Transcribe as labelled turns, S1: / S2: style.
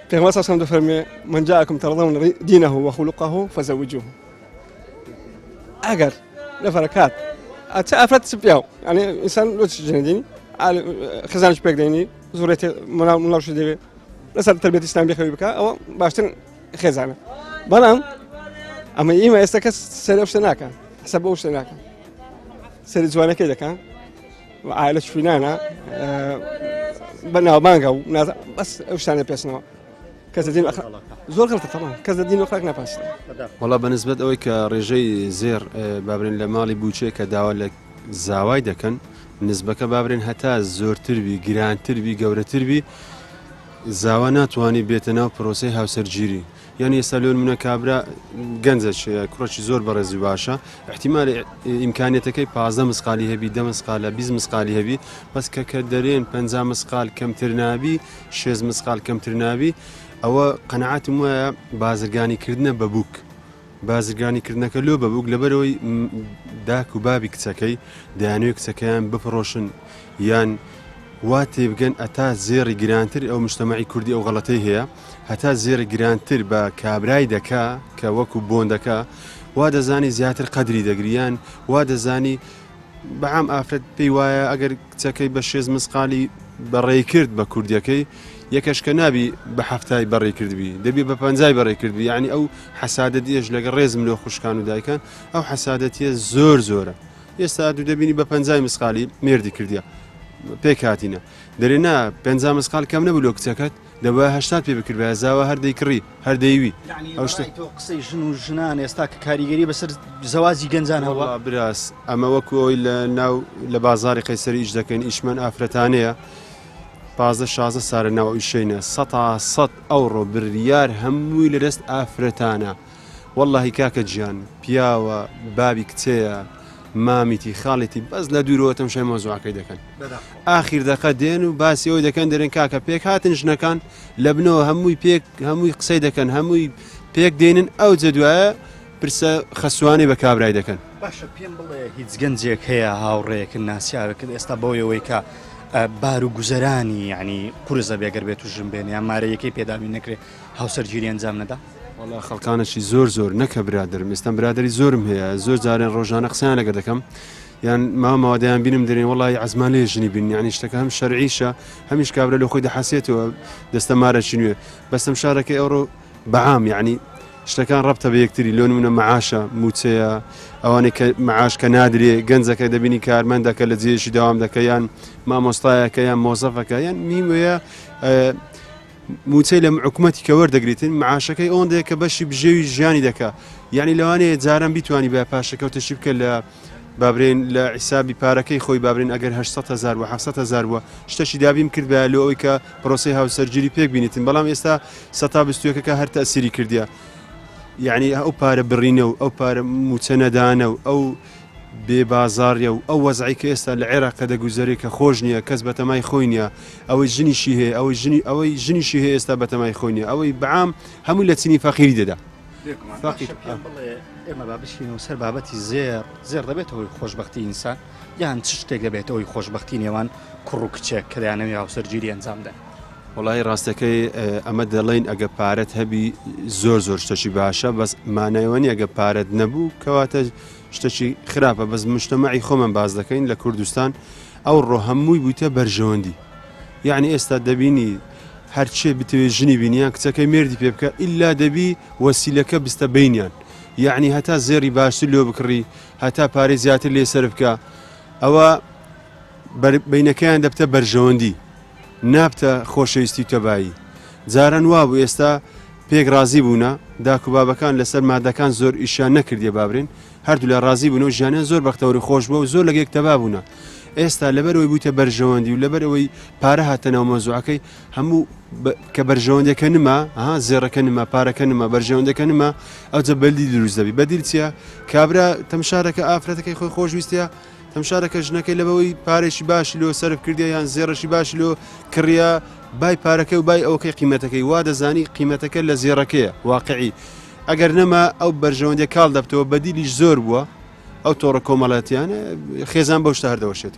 S1: پێغەمبەر صلی الله علیه و سلم دەفەرموێ من جاءکم ترضون دینه وخلقه فزوجوه ئەگەر نەفەرەکات چ ئافرەت چ پیاو یعنی ئینسان لۆ چ ژنە دینی خزانش پێک دێنی زۆرێتی مناڵ دەوێ لەسەر تربیەتی ئیسلام بخەوی بکە ئەوە باشتر خێزانە بەڵام ئەمە ئیمە ئێستا کەس سەر ئەو شتە ناکە حساب بۆ شتە ناکە سەری جوانەکەی دەکەن عائلە چوینانە بە ناوبانگە و بەس ئەو شتانە پێسنەوە کەس دین زۆر غڵتە تەمان کەس لە دین وخلاق ناپاس
S2: وەڵا بە نسبەت ئەوەی کە ڕێژەی زێر بابرێن لە ماڵی بووچێ کە داوا لە زاوای دەکەن نسبەکە بابرێن هەتا زۆرتر بی گرانتر بی گەورەتر بی زاوا ناتوانانی بێتە ناو پرۆسەی هاوسەرگیری یانی ئێستا لۆ نمونە کابرا گەنجە کوڕەکی زۆر بەڕێزی باشە احتیمال ئیمکانیەتەکەی 15 مسقالی هەبی دە مسقالە 20 مسقالی هەبی بەس کە کە دەرێن 50 مسقال کەمتر نابی شێز مسقال کەمتر نابی ئەوە قەنەعاتم وایە بازرگانی کردنە بە بووک بازرگانی کردنەکە لۆ بە بووک لەبەرەوەی داک و بابی کچەکەی دەیانەوێت کچەکەیان بفڕۆشن یان وا تێبگەن ئەتا زێڕی گرانتر ئەو مشتەمەعی کوردی ئەو غەڵەتەی هەیە هەتا زێڕی گرانتر بە کابرای دەکا کە وەکو بۆن دەکا وا دەزانی زیاتر قەدری دەگری یان وا دەزانی بەعام ئافرەت پێی وایە ئەگەر کچەکەی بە شێز مسقالی بەڕێی کرد بە کوردیەکەی یەکەش کە نابی بە هەفتای بەڕێ کردبی دەبی بە پەنجای بەڕێ کردبی یعنی ئەو حەسادەتیەش لەگە ڕێزم لۆ خوشکان و دایکان ئەو حەسادەتیە زۆر زۆرە ئێستا دوو دەبینی بە پەنجای مسقالی مێردی کردیە پێک هاتینە دەرێ نا پەنجا مسقال کەم نەبوو لۆ کچەکەت دەبوایە هەشتات پێ بکردبایە زاوا هەر دەیکڕی هەر دەیوی
S3: یعنی ئەو شتە تۆ قسەی ژن و ژنان ئێستا کە کاریگەری بەسەر زەواجی گەنجان هەبووە
S2: وەڵا براس ئەمە وەکو ئەوەی لە ناو لە بازاری قەیسەری ئیش دەکەین ئیشمان ئافرەتانەیە 15 16 سارە ناو ئیشەینە سەتا سەد ئەوڕۆ بریار هەمووی لە دەست ئافرەتانە وەڵاهی کاکە گیان پیاوە بابی کچەیە مامیتی خاڵێتی بەس لە دوورەوە تەمشای مەوزوعەکەی دەکەن ئاخیر دەقە دێن و باسی ئەوی دەکەن دەرێن کاکە پێک هاتن ژنەکان لە بنەوە هەمووی پێک هەمووی قسەی دەکەن هەمووی پێک دێنن ئەو جەدوایە پرسە خەسوانی بە کابرای دەکەن.
S3: باشە پێم بڵێ هیچ گەنجێک هەیە هاوڕێیەکت ناسیاوێکت ئێستا بەوەیەوەی کە بار و گوزەرانی یعنی قورسە بێگەر بێت و ژن بێنێ یان مارەیەکەی پێدابین نەکرێ هاوسەرگیری ئەنجام نەدا؟
S2: وەڵا خەڵکانەکی زۆر زۆر نەکە برادەرم ئێستا برادری زۆرم هەیە زۆر جارێن ڕۆژانە قسەیان لەگە دەکەم یان مامەوە دەیان بینم دەرێن وڵی عزمان لێ ژنی بین یعنی شتەکە هەم شەرعیشە هەمیش کابرا لە خۆی دەحەسێتەوە دەستە مارەکی نوێ بەسم شارەکەی ئەوڕۆ بەعام یعنی شتەکان ڕەبتە بە یەکتری لۆ نمونە معاشە موچەیە ئەوانەی کە معاش کە نادرێ گەنجەکە دەبینی کارمەندەکە لە جێیەکی داوام دەکە یان مامۆستایەکە یان مۆزەفەکە یان میوەیە موچەی لە حکوومەتی کە وەردەگریتن معاشەکەی ئەوەندەیە کە بەشی بژێوی ژیانی دەکا یعنی لەوانەیە جاران بیتوانی بە پاشەکەوتەشی بکە لە بابرێن لە حیسابی پارەکەی خۆی بابرێن ئەگەر 800 هزار و 700 هزار بووە شتەشی دابیم کرد بە لۆ ئەوەی کە پرۆسی هاوسەرگیری پێک بینیتن بەڵام ئێستا سەتا بستوەکەکە هەر تەسیری کردیە یعنی ئەو پارە بڕینە و ئەو پارە موچە نەدانە و ئەو بێ بازاڕیە و ئەو وەزعەی کە ئێستا لە عێراق کە دەگوزەرێ کە خۆش نییە کەس بەتەمای خۆی نییە ئەوەی ژنیشی هەیە ئەوەی ژنی ئەوەی ژنیشی هەیە ئێستا بەتەمای خۆی نییە ئەوەی بەعام هەمووی لە چینی فەقیری دەدا
S3: فەقیر بڵێ ئێمە با بچینەوە سەر بابەتی زێڕ زێڕ دەبێتە هۆی خۆشببختی ئینسان یان چ شتێک دەبێتە هۆی خۆشببختی نێوان کوڕ و کچێک کە دەیانەوێ هاوسەرگیری ئەنجام دەن
S2: وەڵایی ڕاستەکەی ئەمە دەڵێن ئەگە پارەت هەبی زۆر زۆر شتەکی باشە بەس مانایوە نیە ئەگە پارەت نەبوو کەواتە شتەکی خراپە بەس مشتەمەعی خۆمان باز دەکەین لە کوردستان ئەو ڕۆ هەمووی بوویتە بەرژەوەندی یعنی ئێستا دەبینی هەرچێ بتەوێت ژنی بینیان کچەکەی مێردی پێ بکە ئللا دەبی وەسیلەکە بستە بینیان یعنی هەتا زێڕی باشتر لۆ بکڕی هەتا پارەی زیاتر لێ سەرف بکە ئەوە بینەکەیان دەبتە بەرژەوەندی نابتە خۆشەویستی و تەبایی جاران وابوو ئێستا پێک ڕازی بوونە داک و بابەکان لەسەر مادەکان زۆر ئیشیان نەکردیە بابرێن هەردوولا ڕازی بوون و ژیانیان زۆر بەختەوەری خۆش بووە و زۆر لەگە یەک تەبا بوونە ئێستا لەبەر ئەوەی بوویتە بەرژەوەندی و لەبەر ئەوەی پارە هاتە ناو مەوزوعەکەی هەموو کە بەرژەوەندەکە نما ها زێڕەکە نما پارەکە نما بەرژەوەندەکە نما ئەوجە بەلی دروست دەبی بەدیل چییە کابرا تەمشارەکە ئافرەتەکەی خۆی خۆشویستە تەمشارەکە ژنەکەی لەبەوەی پارێکی باشی لۆ سەرف کردیە یان زێڕەشی باشی لۆ کڕیە بای پارەکەی و بای ئەوکەی قیمەتەکەی وا دەزانی قیمەتەکە لە زێڕەکەیە واقعی ئەگەر نەما ئەو بەرژەوەندیە کاڵ دەبتەوە بەدیلیش زۆر بووە ئەو تۆڕە کۆمەڵاتیانە خێزان بەو شتە هەردەوەشێتەوە.